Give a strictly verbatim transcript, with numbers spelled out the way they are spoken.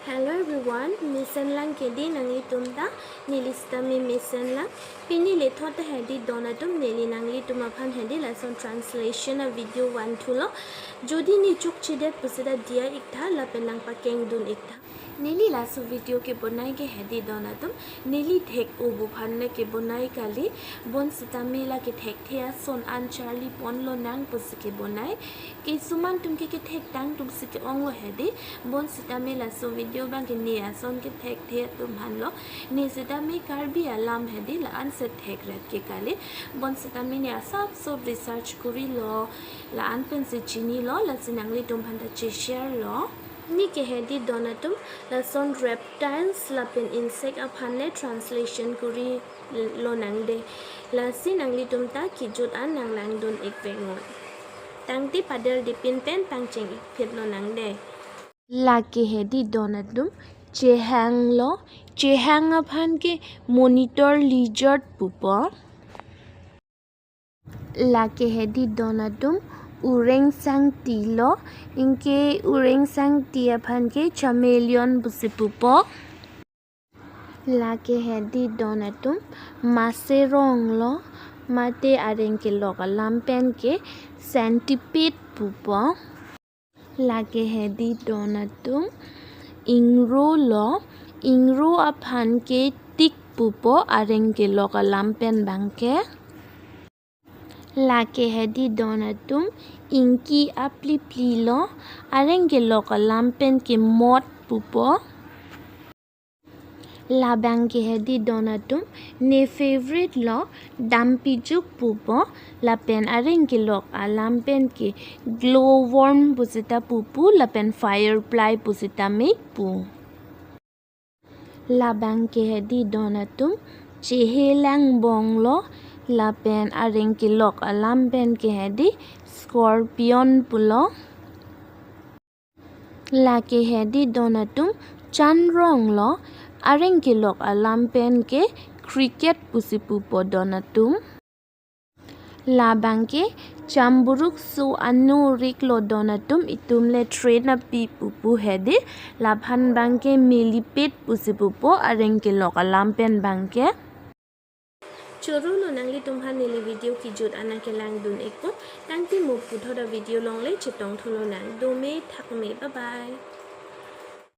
Hello everyone, mesenlang ke di nanglitum ta, neli sitame mesenlang. Pini lethot ta hedi don atum neli nanglitum aphan hedi lason translation a video vanthulo. Jodi ne chukchedet pusita diya iktha lapen nangpakengdun iktha. Neli laso video kebonai ke hedi don atum, neli thek-o bu aphan ne kebonai kali, bonsitame la kethekthe ason an charli ponlonang pusi kebonai. Kisuman atum ke kethektang atum si ke-onglo hedi, bonsitame laso video abang ke ne ason kethekthe atum aphanlo. Ne sitame Karbi alam hedi la-an si thekret ke kali, bonsitame ne asap sop research kurilo, la-an pensi chinilo, lasi nanglitum aphan ta cheshare lo. Ne ke hedi don atum, lason reptiles lapen insect aphan le translation kuri lonang de. Lasi nanglitum ta kejut an nanglangdun ik vek non. Tangte padel dipin pen pangcheng ik phit lonang de. La ke hedi don atum, chehang lo, chehang aphan ke monitor lizard pupo. La ke hedi don atum, ureng sangti lo, anke ureng sangti aphan ke chameleon pusi pupo. La ke hedi don atum, maserong lo, mate areng kelok alam pen ke centipede pupo. La ke hedi don atum, ingro lo, ingro aphan ke tick pupo areng kelok alam pen abang ke. La ke hedi don atum, ingki aplipli lo, areng kelok alam pen ke moth pupo. Labang ke hedi don atum, ne favorite lo, dampijuk pupo, lapen areng kelok alam pen ke glowworm pusita pupu, lapen firefly pusitame pu. Labang ke hedi don atum, chehelang bong lo, lapen areng kelok alam pen ke hedi scorpion pulo. La ke hedi don atum, chanrong lo, areng kelok alam pen ke cricket pusi pupo don atum. Labang ke chamburuk su anu rik lo don atum, itum le train api pupu hedi, labang abang ke millipede pusi pupo areng kelok alam pen abang ke. Choro lo nanglitum aphan neli video kejut an nangkelangdun ikpo, tangte mo puthot a video along le chetongthu lonang, dome thakme, bye bye.